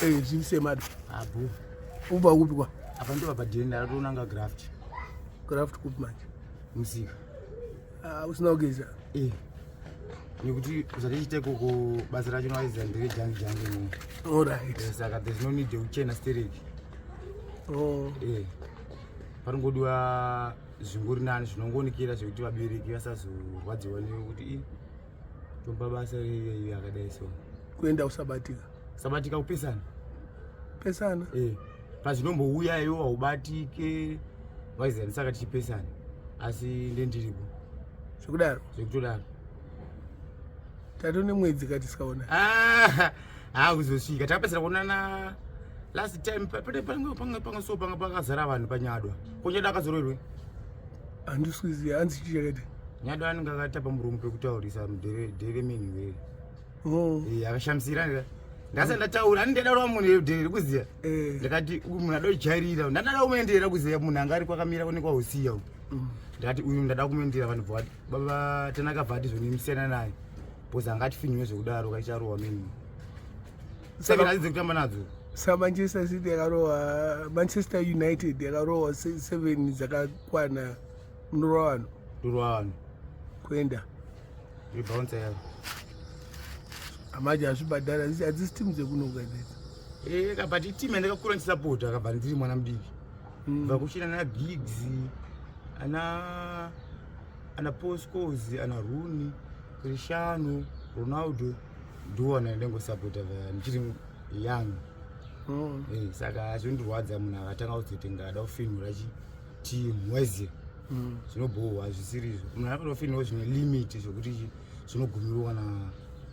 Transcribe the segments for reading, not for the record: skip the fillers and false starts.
Eh, zviri semado. Abu. Ubva kupi kwa? Apa ndobva padheni ndakatonanga graft. Graft kupi manje? Musika. Ah, usina kugeza? Eh. Nekuti zvatichiita ikoko basa racho nowaiziva ndere jangi jangi no. All right. Eh, saka there's no need yekuchena stereki. Oh. Eh. Panongodiwa zvingori nani zvinongoonekera zvekuti vabereki vasazorwadziwa nekuti i tomba basa rei akadai so. Kuenda usabatika. Sabatika kupesana. Pesana. Eh. Pazvinombouya iwo haubatike waiziva ndisaka tichipesana asi ndendiripo. Zvekudaro. Zvekutodaro. Tato nemwedzi katisikaona. Ah, ah kuzosvika takapedzera kuonana last time pane pamwe pamwe pamwe so panga pakazara vanhu panyadwa. Ko nyadwa akazororwe? Handisi kuziva hanzi chii chakati. Nyadwa anenge akatapa muromo pekutaurisa mudhere dhere meni were. Oh. Eh, akashamisira ndira. Ndasati ndataura, ani ndada kurova munhu dhere kuziva. Eh. Ndakati uyu munhu ada kujairira. Ndada kumuenderera kuziva munhu anga ari kwakamira kune kwahusiya uyu. Ndakati uyu ndada kumuendera vanhu bva baba Tanaka bva ati zvonimusiyana naye. Because anga atifinyiwe zvekudaro kaicharohwa meni. Saka nhasi dzekutamba nadzo. Sa Manchester City yakarohwa Manchester United yakarohwa 7 dzakakwana munorova vanhu. Ndorova vanhu. Kuenda. Rebounce yavo. Amaje azvibhadhara hadzisi timu dzekunoka idzi. Eh, ka but team yandakakura ndichisapota akabva ndiri mwana mudiki. Bva kuchina ana Giggs, ana ana Paul Scholes, ana Rooney, Cristiano Ronaldo ndiwo ana ndingosapota ndichiri young. Eh, saka zvinondirwadza munhu akatanga kuzoti ngada kufinhura chi team waiziva. Zvinobhohwa zvisiri izvo. Munhu anofanira kufinhura zvine limit zvekuti zvinogumirwa na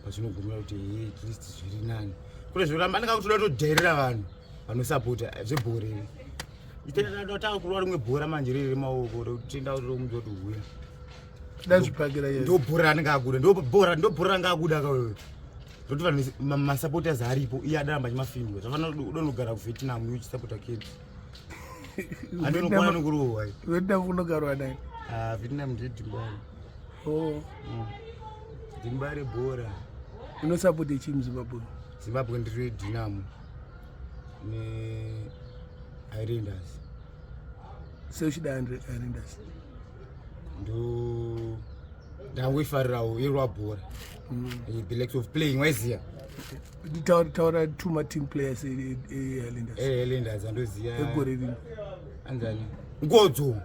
pazvinogumira kuti hey, at least zviri nani. Kune zvoramba anenge akutoda kutodherera vanhu vanosapota zvebhora iri. Itenda kurova rimwe bhora manje riri remaoko rekuti tenda kuti kuti huya. Ndazvipakira yes. Ndo bhora ranenge akuda, ndo bhora ndo bhora ranga akuda ka wewe. Ndoti vanhu masupporters aripo iye adaramba achimafinhura. Zvafanira udonogara kuVietnam iwe uchisapota kids. Andinokwana nekurohwa. Vietnam kunogarwa nani? Ah, Vietnam ndiye Zimbabwe. Oh. Zimbabwe bhora. Unosapota chii muZimbabwe? Zimbabwe ndiri Dynamo ne Highlanders. Sei uchida Highlanders? Ndo ndangoifarirawo irwa bhora. The likes of playing waiziya. Taura taura two ma team players eHighlanders. Eh, Highlanders andoziya. Egore rino. Anzani. Ngodzo.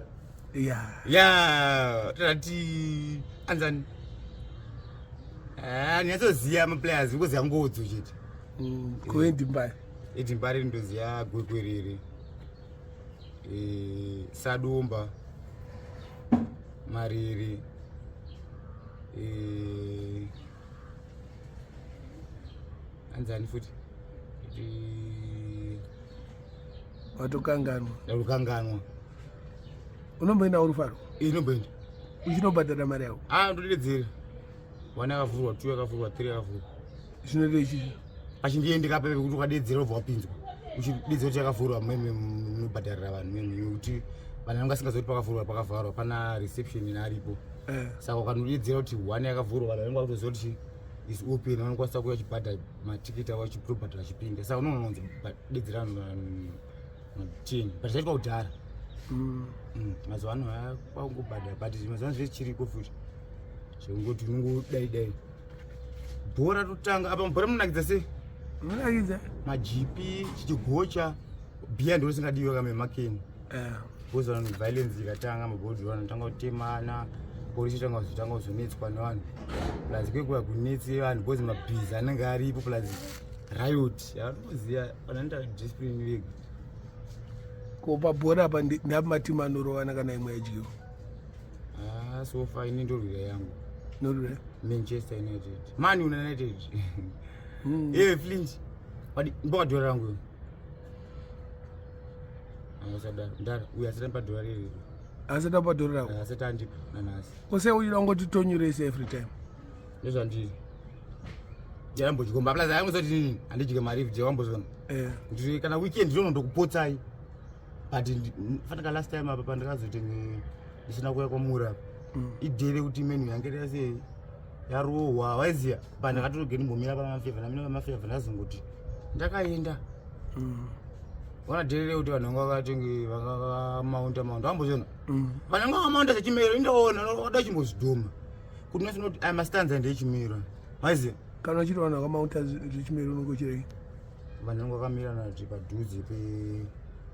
Yeah. Yeah, tati anzani. Ah, nyatsoziya ma players ngoziya Ngodzo chete. Kuendi Mbare. Edi Mbare ndoziya Gwekwerere. Eh, Sadomba. Mariri. Eh, anzani futi. Edi Watokanganwa. Ndakukanganwa. Unomboenda urufaro? Eh, inomboenda. Uchinobhadhara mari yako? Ah, ndodedzera. One akavhurwa, two akavhurwa, three akavhurwa. Zvinoita ichi. Pachindiende kapepe kuti ukadedzera ubva wapinzwa. Uchidedzera kuti yakavhurwa meme munobhadharira vanhu meme nekuti vanhu vanenge vasingazoti pakavhurwa pakavharwa pana reception ine aripo. Eh. Saka ukanodedzera kuti one yakavhurwa vanhu vanenge vakutoziva kuti is open vanokwanisa kuuya vachibhadhara matiketi avo vachitobhadhara vachipinda. Saka unoona kunzi dedzera vanhu 10 but zvaitwa kudhara. Mazuva ano kwakungobhadhara but mazuva ano zvese chiriko futi zvekungoti unongodai dai bhora totanga apa bhora munonakidza sei Munonakidza? Majipi chichigocha bhiya ndo risingadiwe kame makeni Eh. because vanhu violence ikatanga mabhodhi vanotanga kutemana polisi tanga kuzotanga kuzonetswa nevanhu plus kwekuva kunetse vanhu because mabhizi anenge aripo plus riot havanoziva vanoita discipline vega. Ko pabhora apa ndapi matimu anorovana kana imwe yadyiwa? Ah, so far ini ndorwira yangu. Norwira. Manchester United, Man United. Eh, Flint. But mboka dhora rangu. Angasadaro. Ndara, uyu asati ampa dhora riri. Asati apa dhora rako. Asati andipa nanhasi. Kose uchida kungoti tonyorese every time. Ndozvandiri. Ndiyambodyikomba plus ayangosati nini handidye mari if wambozvona. Eh. Ndiri kana weekend ndinonokupotsai. But fanika last time apa pandakazoti ndisina kuuya kwamuri apa. Idhere kuti menu yange yase yarohwa waiziya but ndakatoroge ndimbomira pamafevha ndamira pamafevha ndazongoti ndakaenda. Wanadherere kuti vanhu vanga vakatenge vakamaunda maunda vambozviona vanhu vanga vamaunda zvechimero indaona wada chimbozvidhoma kuti unosinoti aya mastanza ndechimero maiziva. Kana uchiti vanhu vakamaunta zvechimero, unongochirei? Vanhu vange vakamira nati padhuze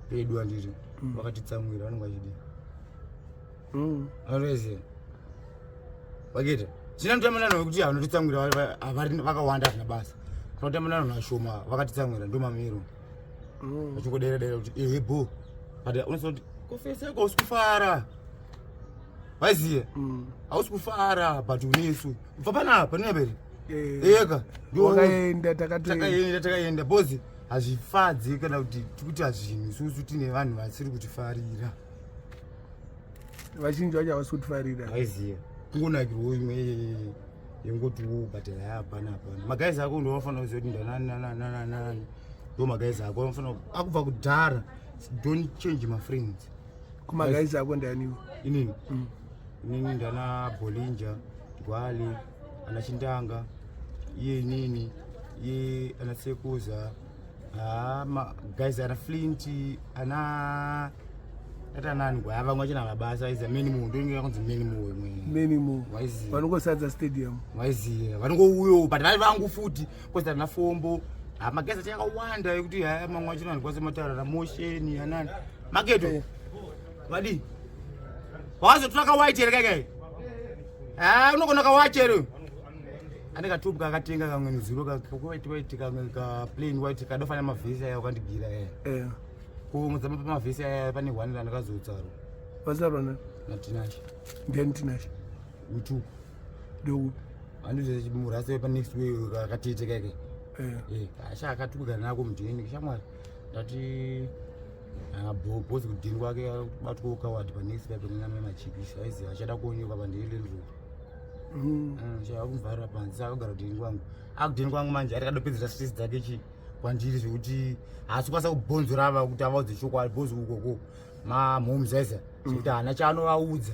pedu, handiti? Vakatitsamwira, vanenge vachidii? Anoziva vakuita zvina notamba nanhu vekuti vanotitsamwira vakawanda, hazvina basa. Tinotamba nanhu vashoma vakatitsamwira, ndo mamiro. Vachingodera dera kuti ehe bo, but unoziva kuti kofesa yako hausi kufara, vaiziva. Hausi kufara, but unesu kubva panapa ninaperi. Eka. Wakaenda, takatoenda. Takaenda, takaenda, because hazvifadzi kana kuti tikuti hazvinhu isusu tine vanhu vasiri kutifarira. Vazhinji vacho havasi kutifarira. Vaiziva kungonakirwawo imwe yengotiwo, but haya hapana, hapana. Magaisi ako ndo vanofanira kuziva kuti ndanani nanani nanani nanani, ndo magaisi ako vanofanira akubva kudhara. Don't change my friends. Kumagaisi ako ndaniwo? Inini? Inini ndana Bolinja, Gwale, ana Chindanga, iye inini, iye ana Sekuza, haa guys, ana Flint, ana atanani gwaya, vamwe vachina mabasa aiziva many more, ndonge kunzi many more mwe. Many more. Waiziva. Vanongosadza stadium. Waiziva vanongouyo, but vari vangu futi kozi ana Fombo. Ha, magezi acho akawanda ekuti haya mamwe acho andikwanisa mataura, na Mosheni, anani maketo. Vadii wazotora kawaiti here kaikai? Ha, unogona kawachi here? Ane katubu kakatenga kamwe nezuro, kawaiti waiti, kamwe ka plain white kadofanira mavhesi aya wakandigira aya. Kumudzama pamavhesi aya pane one randakazotsarwa. Vasarwa na naTinashe. Ndiani Tinashe? Utuku. Ndoupi? Andizve murasi panext way akatete keke. Asha akatukana nako mudheni, shamwari ndati bhozi kudheni kwake batwa ukawadi panext pape nename machipisi aizi achada kuonekwa pandeelenroad. Akumvharira panze, saka akagara kudheni kwangu, akudheni kwangu manje ari kadopedzera stress dzake chi kwandiri, zvekuti haasi kukwanisa kubhonzora ava kuti avaudze chokwadi, bhozi ukoko mamhomes aiza zvekuti haana chaanovaudza,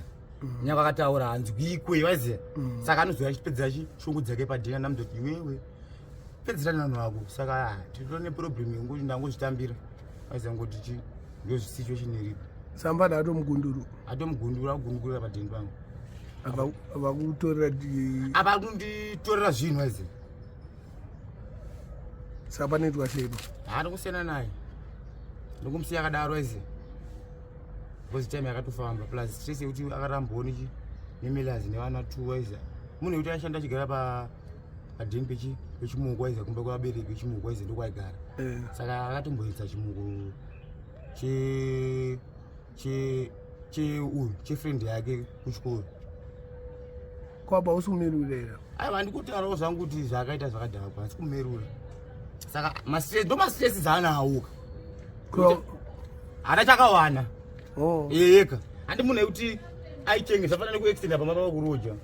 nyange akataura hanzwikwe, vaiziva. Saka anozouya achipedzera shungu dzake padheni, andamudza kuti iwewe pedzera nevanhu vako. Saka ah, tiri neproblem yekuti ndangozvitambira, aiziva ngoti chi ndo situation iripo. Sambada atomugunduru. Atomugundura, akugundurira padheni pangu. Avakutorera. Apa kunditorera zvinhu, aiziva. Saka panoitwa seipo? Haana kusiyana naye, ndokumusiya akadaro, aiziva, because time yakatofamba, plus stress yekuti akarambawo nechi nemelazi nevana two, aiziva, munhu yekuti aishanda achigara padheni pechimuko, aiziva, kumba kwevabereki vechimuko, aiziva, ndokwaigara. Saka akatomboedza chimuko che che che uyu chefriend yake kuchikoro. Kwaba usi kumerurera? Aiwa, ndikutaurawo zvangu kuti zvaakaita zvakadhakwa, asi kumerura. Saka mastress ndo mastress dzaanawo ka, haana chakawana. Oh. Yeka handi munhu ekuti aichengesa, fanana nekuextenda pamba pavakuroja,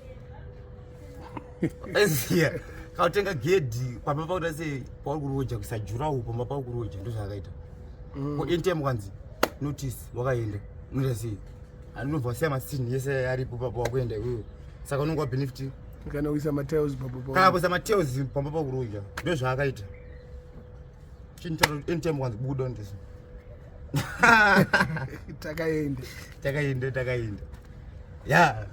aiziya kautenga gedhi pamba pakuita sei pauri kuroja, kuisa jurawo pamba pakuroja, ndo zvaakaita. Ko anytime kwanzi notice wakaenda, unoita sei? Andinobva wasiya masini yese aripo papo, wakuenda iwewe, saka unonge wabenefit. Kana kuisa matiles papo. Kana kuisa matiles pamba pakuroja, ndo zvaakaita. Chintaura anytime kwanzi buda ndiso. Takaenda. Takaenda, takaenda, ya.